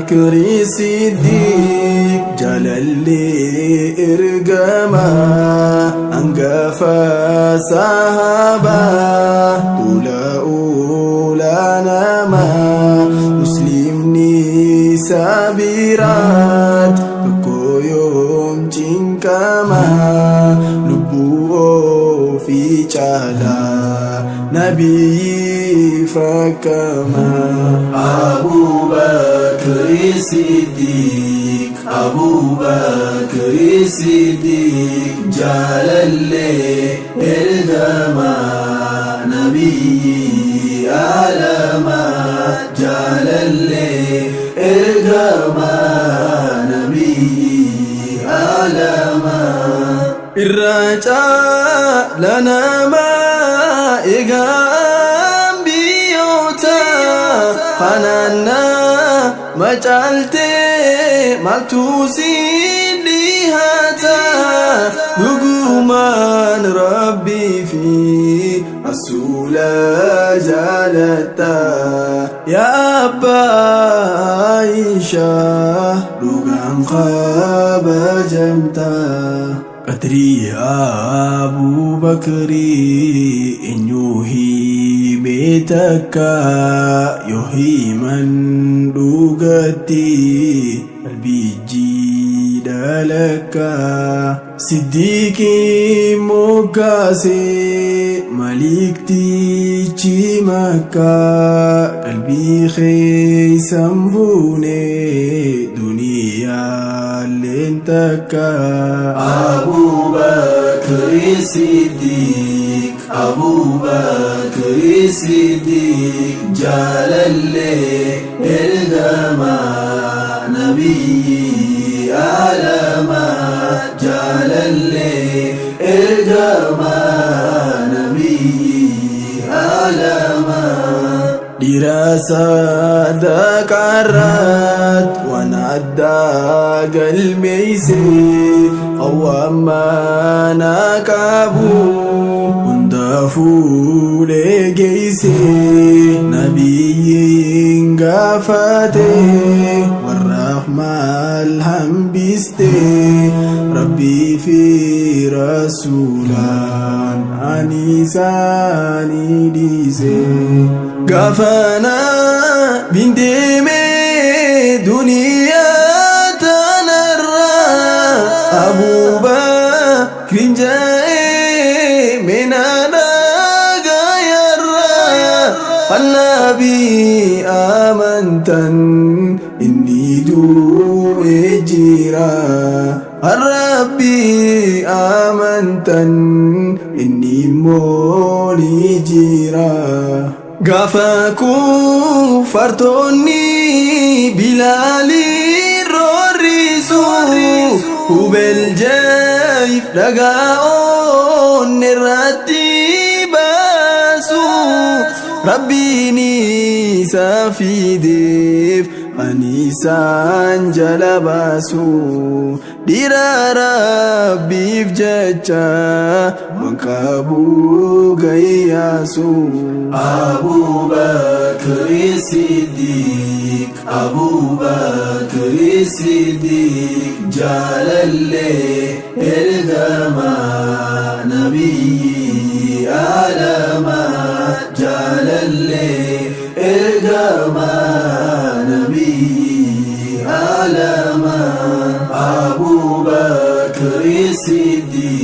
Bakri Siddiq jaalallee ergamaa hangafa sahabaa tola oolaa namaa muslimni sabiraat tokko yoom cinqamaa lubbuu ofii caalaa nabiyyi fakkamaa. Abu Bakri Siddiq, Abu Bakri Siddiq, jaalallee ergamaa nabiyyi alamaa, jaalallee ergamaa nabiyyi alamaa. Irra caala namaa egaan biyyoota kanaannaa macaaltee maaltu siin dhihaata dhugumaan rabbii fi rasuula jaalatta yaa abbaa Aishaa dhugaan kabajamta. Qadrii Abuu Bakrii eenyu himee takka yoo himan dhugatti qalbii jiidha lakka Siddiiqii moggaasee maliktichi makkaa qalbii keeysan buune duniyaaleen takka. Abu Bakri Siddiq, Abu Bakri Siddiq, jaalallee ergamaa nabiyyi alamaa, jaalallee ergamaa nabiyyi alamaa. Dhiira sadaqaarrat waan addaa galmeeyse qawwaamana qabu hunda fuudhee geeyse nabiyyiin gaafate warraaf maal hambiste rabbii fi rasuulaan ani isaanii dhiise. Gaafana bindeeme duniyaa tanarra Abubakrin ja'ee meenaadha gaayarra Annabii amantan inni du'ee jira Rabbii amantan inni immoo ni jira. Gaafa kufartoonni Bilaaliin roorrisu hubel jayif dhagaa onne irratti baasu Rabbiin isa fideef ani isaan jala baasu dhiira Rabbiif jecha waan qabu gayyaasu. Abu Bakri Siddiq, Abu Bakri Siddiq, jaalallee ergamaa nabiyyi alamaa, jaalallee ergamaa nabiyyi alamaa. Abu Bakri Siddiq.